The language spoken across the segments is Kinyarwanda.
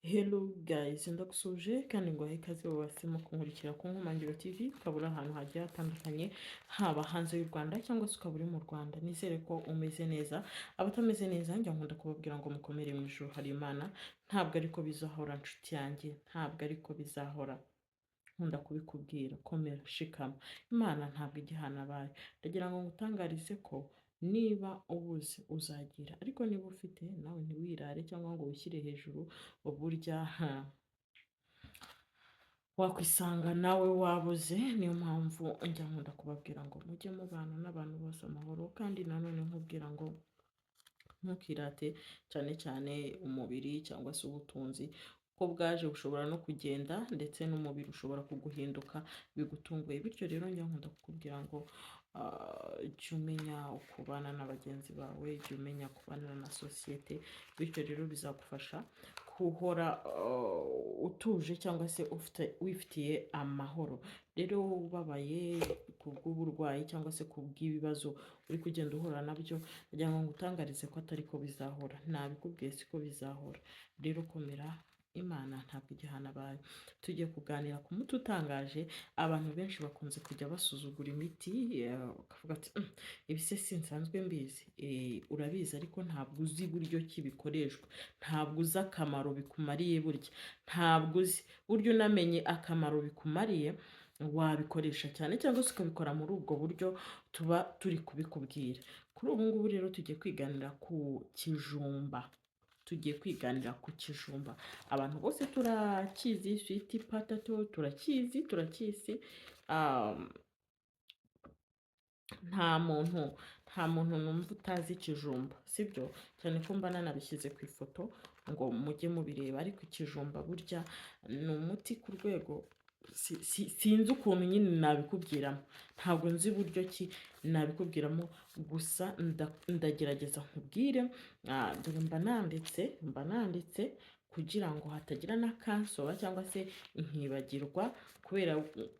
Hello guys, ndagusuhuje kandi nguhaye ikaze wowe wahisemo kunkurikira ku Nkomangiro TV, ukaba uri ahantu hagiye hatandukanye, haba hanze y'u Rwanda cyangwa se ukaba uri mu Rwanda. Nizere ko umeze neza. Abatameze neza, njya nkunda kubabwira ngo mukomere, mu ijuru hari Imana. Ntabwo ariko bizahora, nshuti yanjye, ntabwo ariko bizahora. Nkunda kubikubwira, komera, shikama, Imana ntabwo igihana abayo. Ndagira ngo ngutangarize ko niba ubuze uzagira, ariko niba ufite nawe ntiwirare cyangwa ngo wishyire hejuru, burya ha wakwisanga nawe wabuze. Niyo mpamvu njya nkunda kubabwira ngo mujye mubana n'abantu bose amahoro, kandi nanone nkubwira ngo ntukirate cyane cyane umubiri cyangwa se ubutunzi, uko bwaje bushobora no kugenda, ndetse n'umubiri ushobora kuguhinduka bigutunguye. Bityo rero njya nkunda kukubwira ngo jya umenya kubana na bagenzi bawe, jya umenya kubana na sosiyete. Bityo rero bizagufasha guhora utuje cyangwa se ufite wifitiye amahoro. Rero ubabaye ku bw'uburwayi cyangwa se ku bw'ibibazo uri kugenda uhura nabyo, ndagira ngo ngutangarize ko atari ko bizahora. Nabikubwiye, siko bizahora. Rero komera, Imana ntabwo igihana abayo. Tugiye kuganira ku muti utangaje. Abantu benshi bakunze kujya basuzugura imiti, bakavuga ati: Ibi se sinsanzwe mbizi?" Urabizi, ariko ntabwo uzi buryo ki bikoreshwa, ntabwo uzi akamaro bikumariye. Burya ntabwo uzi burya, unamenye akamaro bikumariye wabikoresha cyane cyangwa se ukabikora muri ubwo buryo tuba turi kubikubwira. Kuri ubu ngubu rero tugiye kwiganira ku kijumba. Tugiye kwiganira ku kijumba. Abantu bose turakizi, sweet potato turakizi, turakizi. Nta muntu numva utazi ikijumba, sibyo? Cyane ko mba nanabishyize ku ifoto ngo mujye mubireba. Ariko ikijumba burya ni umuti ku rwego sinzi ukuntu nyine nabikubwiramo, ntabwo nzi buryo ki nabikubwiramo. Gusa ndagerageza nkubwire. Dore mba nanditse kugira ngo hatagira n'akansoba cyangwa se nkibagirwa, kubera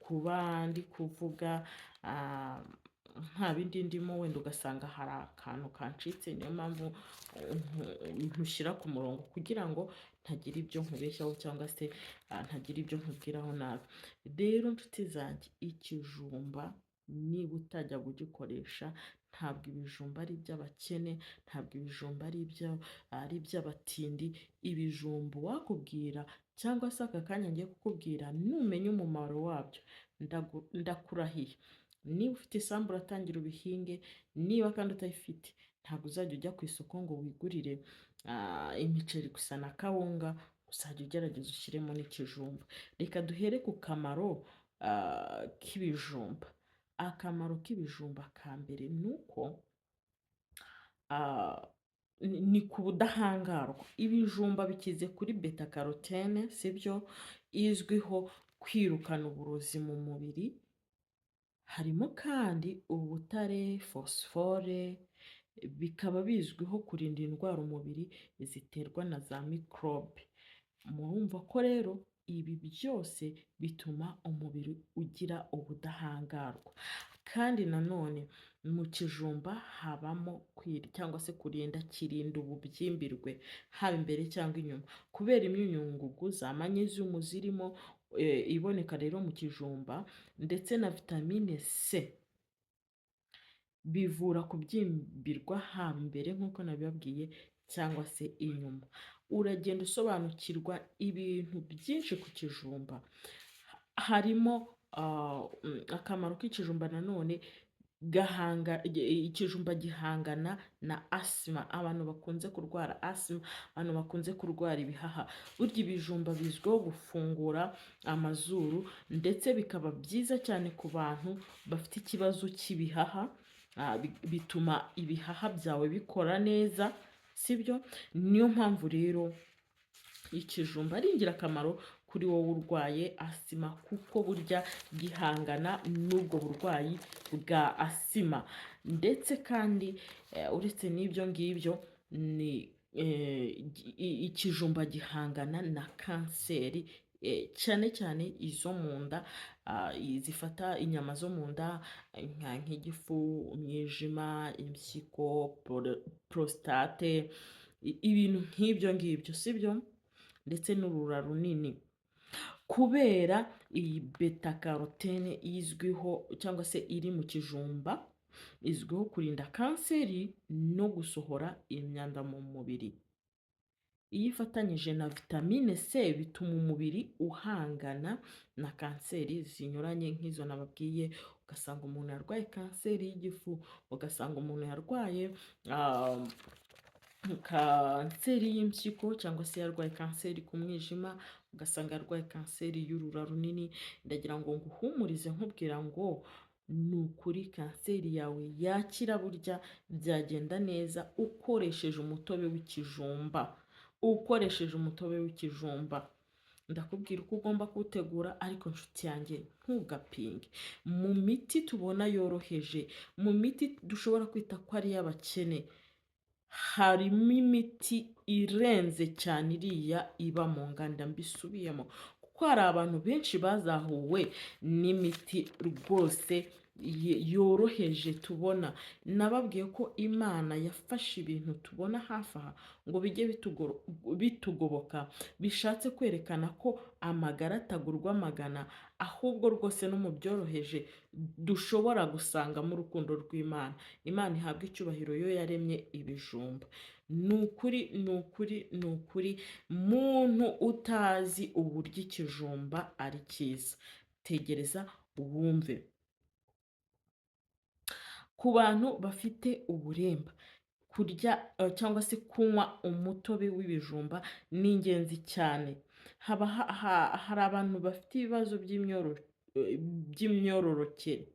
kuba ndi kuvuga nta bindi ndimo, wenda ugasanga hari akantu kancitse. Niyo mpamvu ntushyira ku murongo kugira ngo ntagira ibyo nkubeshyaho cyangwa se ntagira ibyo nkubwiraho nabi. Rero nshuti zanjye, ikijumba niba utajya kugikoresha, ntabwo ibijumba ari iby'abakene, ntabwo ibijumba ari iby'abatindi. Ibijumba wakubwira cyangwa se aka kanya ngiye kukubwira, numenya umumaro wabyo, ndakurahiye, niba ufite isambu uratangira ubihinge. Niba kandi utayifite, ntabwo uzajya ujya ku isoko ngo wigurire imiceri gusa na kawunga, uzajya ugerageza ushyiremo n'ikijumba. Reka duhere ku kamaro k'ibijumba. Akamaro k'ibijumba ka mbere ni uko ni ku budahangarwa. Ibijumba bikize kuri bêta carotène, sibyo, izwiho kwirukana uburozi mu mubiri. Harimo kandi ubutare, phosphore, bikaba bizwiho kurinda indwara umubiri ziterwa na za mikorobe. Murumva ko rero ibi byose bituma umubiri ugira ubudahangarwa. Kandi nanone mu kijumba habamo cyangwa se kurinda, kirinda ububyimbirwe haba imbere cyangwa inyuma, kubera imyunyungugu za magnésium zirimo, iboneka rero mu kijumba, ndetse na vitamine C. Bivura kubyimbirwa haba imbere nk'uko nabibabwiye cyangwa se inyuma. Uragenda usobanukirwa ibintu byinshi ku kijumba. Harimo akamaro k'ikijumba nanone, gahanga ikijumba gihangana na asima. Abantu bakunze kurwara asima, abantu bakunze kurwara ibihaha, burya ibijumba bizwiho gufungura amazuru, ndetse bikaba byiza cyane ku bantu bafite ikibazo cy'ibihaha. Bituma ibihaha byawe bikora neza, sibyo? Niyo mpamvu rero ikijumba ari ingirakamaro kuri wowe urwaye asima, kuko burya gihangana n'ubwo burwayi bwa asima. Ndetse kandi uretse n'ibyo ngibyo, ni ikijumba gihangana na kanseri, cyane cyane izo mu nda, zifata inyama zo mu nda nk'igifu, umwijima, impyiko, prostate, ibintu nk'ibyo ngibyo, sibyo? ndetse n'urura runini. Kubera iyi beta carotene izwiho cyangwa se iri mu kijumba, izwiho kurinda kanseri no gusohora imyanda mu mubiri. Iyo ifatanyije na vitamine C, bituma umubiri uhangana na kanseri zinyuranye nk'izo nababwiye, ugasanga umuntu yarwaye kanseri y'igifu, ugasanga umuntu yarwaye kanseri y'impyiko cyangwa se yarwaye kanseri ku mwijima, ugasanga yarwaye kanseri y'urura runini. Ndagira ngo nguhumurize nkubwira ngo ni ukuri kanseri yawe yakira, burya byagenda neza ukoresheje umutobe w'ikijumba, ukoresheje umutobe w'ikijumba. Ndakubwira uko ugomba kuwutegura, ariko nshuti yanjye, ntugapinge. Mu miti tubona yoroheje, mu miti dushobora kwita ko ari iy'abakene, harimo imiti irenze cyane iriya iba mu nganda. Mbisubiyemo kuko hari abantu benshi bazahuwe n'imiti rwose yoroheje tubona. Nababwiye ko Imana yafashe ibintu tubona hafi aha ngo bijye bitugoboka, bishatse kwerekana ko amagara atagurwa amagana, ahubwo rwose no mu byoroheje dushobora gusangamo urukundo rw'Imana. Imana ihabwa icyubahiro yo yaremye ibijumba. Ni ukuri, ni ukuri, ni ukuri, muntu utazi uburyo ikijumba ari cyiza, tegereza wumve. Ku bantu bafite uburemba, kurya cyangwa se kunywa umutobe w'ibijumba ni ingenzi cyane. Haba hari abantu bafite ibibazo by'imyororokere,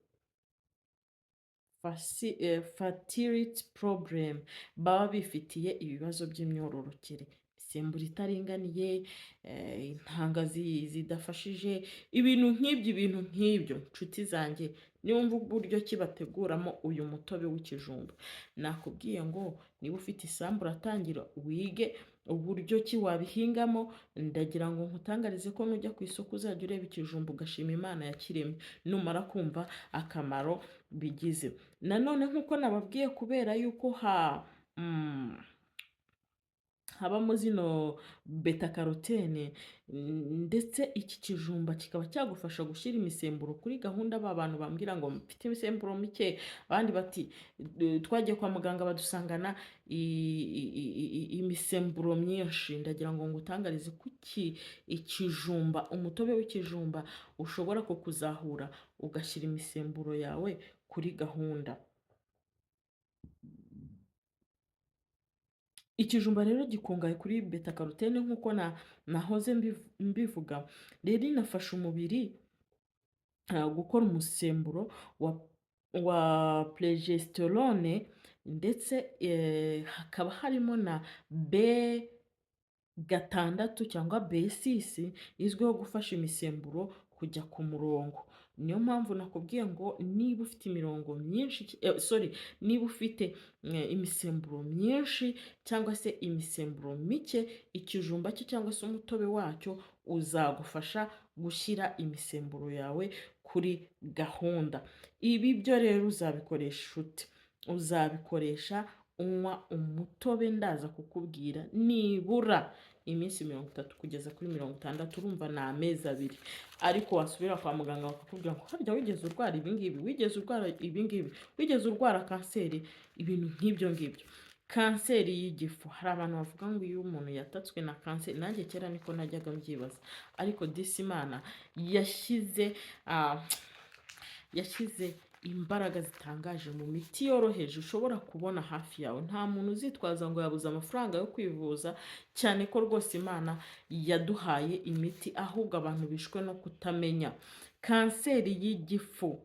fertility problem, baba bifitiye ibibazo by'imyororokere, imisemburo itaringaniye, intanga zidafashije, ibintu nk'ibyo, ibintu nk'ibyo. Nshuti zanjye, niwumva uburyo ki bateguramo uyu mutobe w'ikijumba, nakubwiye ngo niba ufite isambu uratangira wige uburyo ki wabihingamo. Ndagira ngo nkutangarize ko nujya ku isoko uzajya ureba ikijumba ugashima Imana yakiremye, numara kumva akamaro bigize. Nanone nk'uko nababwiye, kubera yuko habamo zino beta carotene, ndetse iki kijumba kikaba cyagufasha gushyira imisemburo kuri gahunda, ba bantu bambwira ngo mfite imisemburo mike, abandi bati twagiye kwa muganga badusangana imisemburo myinshi, ndagira ngo ngutangarize ko ikijumba, umutobe w'ikijumba ushobora kukuzahura ugashyira imisemburo yawe kuri gahunda. Ikijumba rero gikungahaye kuri beta carotene nk'uko nahoze mbivuga, rero inafasha umubiri gukora umusemburo wa progesterone, ndetse hakaba harimo na B6 cyangwa B6 izwiho gufasha imisemburo kujya ku murongo. Niyo mpamvu nakubwiye ngo niba ufite imirongo myinshi, sorry, niba ufite imisemburo myinshi cyangwa se imisemburo mike, ikijumba cye cyangwa se umutobe wacyo uzagufasha gushyira imisemburo yawe kuri gahunda. Ibi byo rero uzabikoresha ute? Uzabikoresha unywa umutobe, ndaza kukubwira, nibura iminsi 30 kugeza kuri 60, urumva ni amezi 2. Ariko wasubira kwa muganga bakakubwira ngo harya wigeze urwara ibi ngibi, wigeze urwara ibi ngibi, wigeze urwara kanseri, ibintu nk'ibyo ngibyo. Kanseri y'igifu, hari abantu bavuga ngo iyo umuntu yatatswe na kanseri, nanjye kera niko najyaga mbyibaza, ariko disi Imana yashyize imbaraga zitangaje mu miti yoroheje ushobora kubona hafi yawe. Nta muntu uzitwaza ngo yabuze amafaranga yo kwivuza, cyane ko rwose Imana yaduhaye imiti, ahubwo abantu bishwe no kutamenya. Kanseri y'igifu,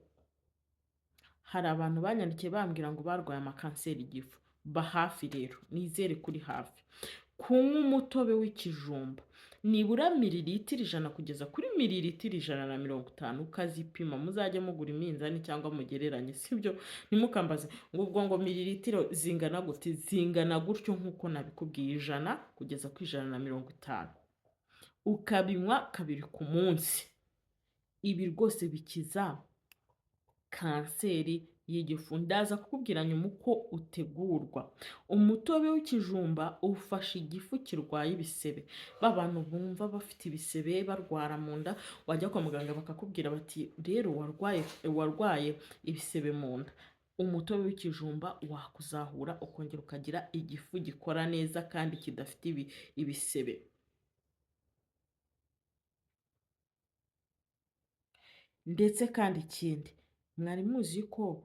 hari abantu banyandikiye bambwira ngo barwaye amakanseri y'igifu. Ba hafi rero, nizere kuri hafi. Kunywa umutobe w'ikijumba nibura mililitiro 100 kugeza kuri mililitiro 150, ukazipima. Muzajye mugura iminzani cyangwa mugereranye, sibyo? Ntimukambaze ngo ubwo ngo mililitiro zingana gute, zingana gutyo nk'uko nabikubwiye, 100 kugeza ku 150, ukabinywa kabiri ku munsi. Ibi rwose bikiza kanseri y'igifu. Ndaza kukubwira nyuma uko utegurwa. Umutobe w'ikijumba ufasha igifu kirwaye ibisebe. Ba bantu bumva bafite ibisebe barwara mu nda, wajya kwa muganga bakakubwira bati rero warwaye ibisebe mu nda. Umutobe w'ikijumba wakuzahura ukongera ukagira igifu gikora neza kandi kidafite ibisebe. Ndetse kandi ikindi, mwari muzi ko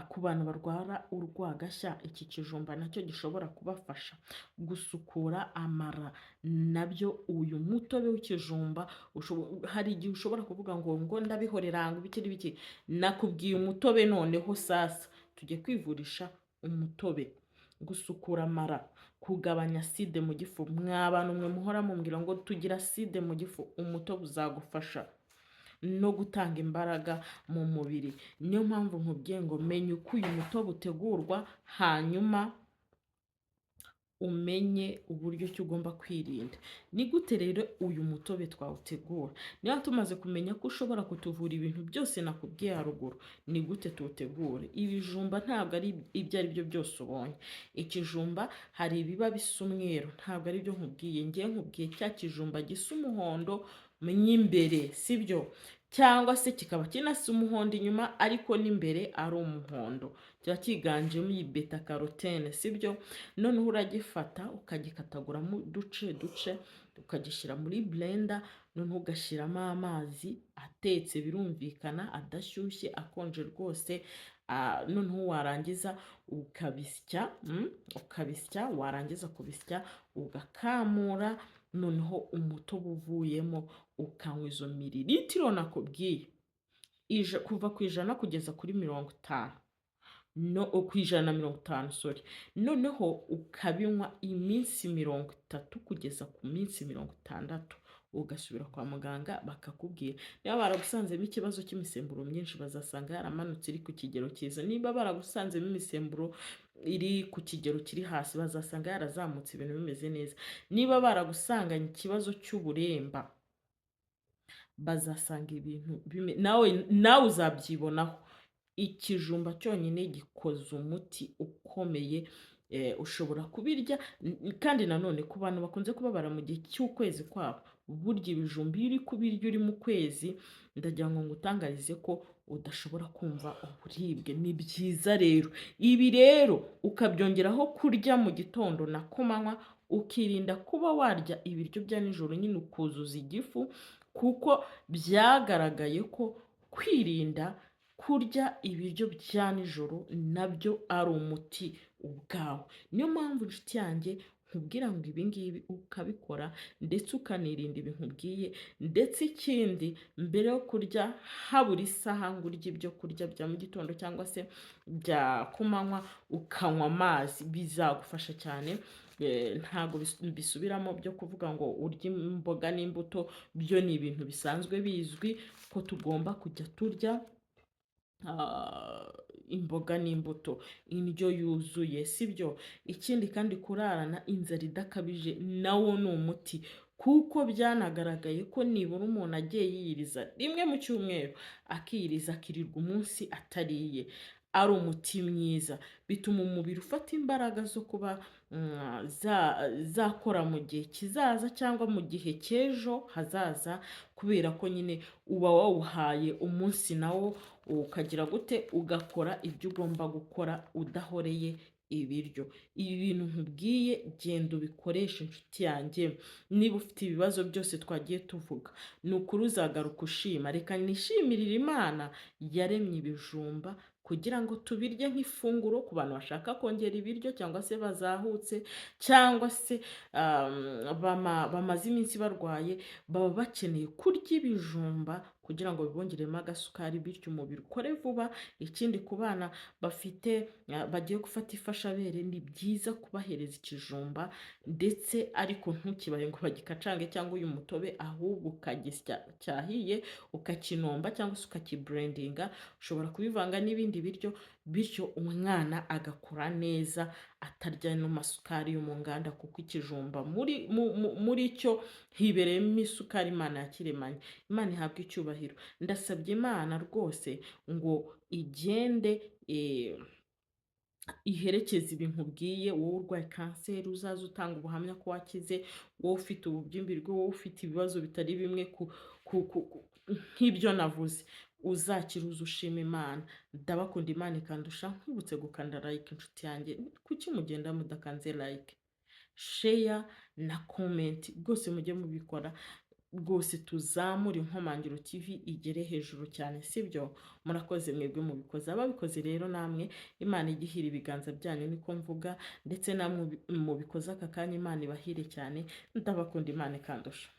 ku bantu barwara urwagashya iki kijumba nacyo gishobora kubafasha gusukura amara. Nabyo uyu mutobe w'ikijumba hari igihe ushobora kuvuga ngo ndabihorera ngo ibiki n'ibiki, nakubwiye umutobe, noneho sasa tujye kwivurisha umutobe. Gusukura amara, kugabanya acide mu gifu. Mwa bantu mwe muhora mumbwira ngo tugira acide mu gifu, umutobe uzagufasha no gutanga imbaraga mu mubiri. Niyo mpamvu nkubwiye ngo menya uko uyu mutobe utegurwa, hanyuma umenye uburyo ki ugomba kwirinda. Ni gute rero uyu mutobe twawutegura? Niba tumaze kumenya ko ushobora kutuvura ibintu byose nakubwiye haruguru, ni gute tuwutegura? Ibijumba ntabwo ari ibyo ari byo byose ubonye. Ikijumba hari ibiba bisa umweru, ntabwo ari byo nkubwiye. Ngiye nkubwiye cya kijumba gisa umuhondo mo imbere, sibyo? Cyangwa se kikaba kinasa umuhondo inyuma ariko n'imbere ari umuhondo, kiba cyiganjemo iyi beta carotene, sibyo? Noneho uragifata ukagikataguramo uduce duce, ukagishyira muri blender, noneho ugashyiramo amazi atetse, birumvikana adashyushye, akonje rwose. Noneho warangiza ukabisya, ukabisya, warangiza kubisya ugakamura, noneho umutobe uvuyemo ukanywa izo mililitiro nakubwiye, kuva ku 100 kugeza kuri 50, no ku 150, sorry. Noneho ukabinywa iminsi 30 kugeza ku minsi 60, ugasubira kwa muganga bakakubwira. Niba baragusanzemo ikibazo cy'imisemburo myinshi, bazasanga yaramanutse iri ku kigero cyiza. Niba baragusanzemo imisemburo iri ku kigero kiri hasi, bazasanga yarazamutse, ibintu bimeze neza. Niba baragusanganye ikibazo cy'uburemba, bazasanga ibintu nawe uzabyibonaho. Ikijumba cyonyine gikoze umuti ukomeye, ushobora kubirya. Kandi nanone ku bantu bakunze kubabara mu gihe cy'ukwezi kwabo, burya ibijumba iyo uri kubirya uri mu kwezi, ndagira ngo ngutangarize ko udashobora kumva uburibwe. Ni byiza rero ibi rero ukabyongeraho kurya mu gitondo na kumanywa, ukirinda kuba warya ibiryo bya nijoro nyine, ukuzuza igifu, kuko byagaragaye ko kwirinda kurya ibiryo bya nijoro nabyo ari umuti ubwawo. Niyo mpamvu inshuti yanjye nkubwira ngo ibi ngibi ukabikora, ndetse ukanirinda ibi nkubwiye. Ndetse ikindi, mbere yo kurya habura isaha ngo urye ibyo kurya bya mu gitondo cyangwa se bya kumanywa, ukanywa amazi, bizagufasha cyane. Ntabwo bisubiramo byo kuvuga ngo urye imboga n'imbuto, byo ni ibintu bisanzwe bizwi ko tugomba kujya turya imboga n'imbuto, indyo yuzuye, sibyo? Ikindi kandi kurarana inzara idakabije nawo ni umuti, kuko byanagaragaye ko nibura umuntu agiye yiyiriza rimwe mu cyumweru, akiyiriza akirirwa umunsi atariye, ari umuti mwiza. Bituma umubiri ufata imbaraga zo kuba zakora mu gihe kizaza cyangwa mu gihe cy'ejo hazaza, kubera ko nyine uba wawuhaye umunsi nawo ukagira gute, ugakora ibyo ugomba gukora udahoreye ibiryo. Ibi bintu nkubwiye genda ubikoreshe inshuti yanjye. Niba ufite ibibazo byose twagiye tuvuga, ni ukuri uzagaruka ushima. Reka nishimirire Imana yaremye ibijumba kugira ngo tubirye nk'ifunguro ku bantu bashaka kongera ibiryo, cyangwa se bazahutse, cyangwa se bamaze iminsi barwaye, baba bakeneye kurya ibijumba kugira ngo bibongeremo agasukari, bityo umubiri ukore vuba. Ikindi ku bana bafite bagiye gufata ifashabere, ni byiza kubahereza ikijumba, ndetse ariko ntukibahe ngo bagikacange cyangwa uyu mutobe, ahubwo ukagisya cyahiye ukakinomba cyangwa se ukakiburendinga. Ushobora kubivanga n'ibindi biryo, bityo umwana agakura neza atarya no masukari yo mu nganda, kuko ikijumba muri cyo hibereyemo isukari Imana yakiremanye. Imana ihabwe icyubahiro. Ndasabye Imana rwose ngo igende iherekeze ibintu ubwiye. Wowe urwaye kanseri, uzaze utanga ubuhamya ko wakize. Wowe ufite ububyimbirwe, wowe ufite ibibazo bitari bimwe nk'ibyo navuze, uzakira, uze ushima Imana. Ndabakunda, Imana ikandusha. Nkwibutse gukanda like, inshuti yanjye. Kuki mugenda mudakanze like, share na comment? Rwose mujye mubikora rwose, tuzamure Inkomangiro TV igere hejuru cyane, sibyo? Murakoze mwebwe mubikoze. Ababikoze rero namwe Imana igihira ibiganza byanyu, niko mvuga. Ndetse namwe mubikoze aka kanya, Imana ibahire cyane. Ndabakunda, Imana ikandusha.